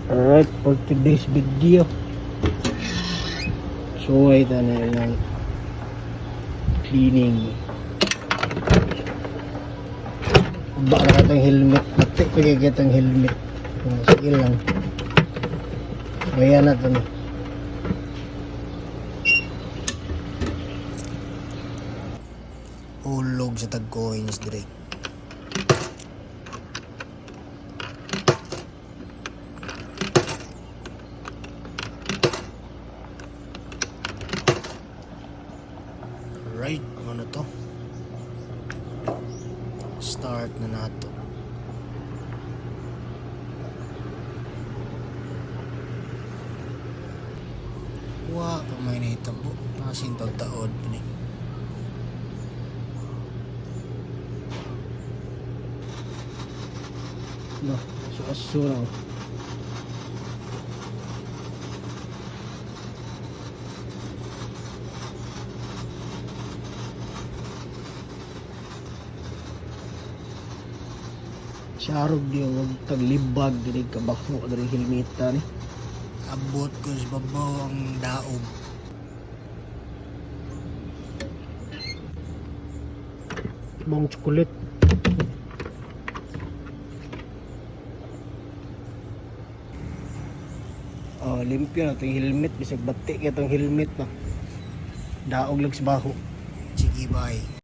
Alright, for today's video, so ito na yung cleaning. Baka na itong helmet, matik pagkakit itong helmet. Sige lang, kaya na ito na. Hulog sa tag-coins direct. Right, ano to? Start na nato. Wa pa may nahitabo. Nasin taod ni. No, so lang. Sarog di ang taglibag diri kabaho diri helmeta ni. Abot ko sa babaw ang daog. Bong chocolate. Oh, limpyo na itong helmet. Bisag batik itong helmet na. Daog lang sa baho. Sige, bye.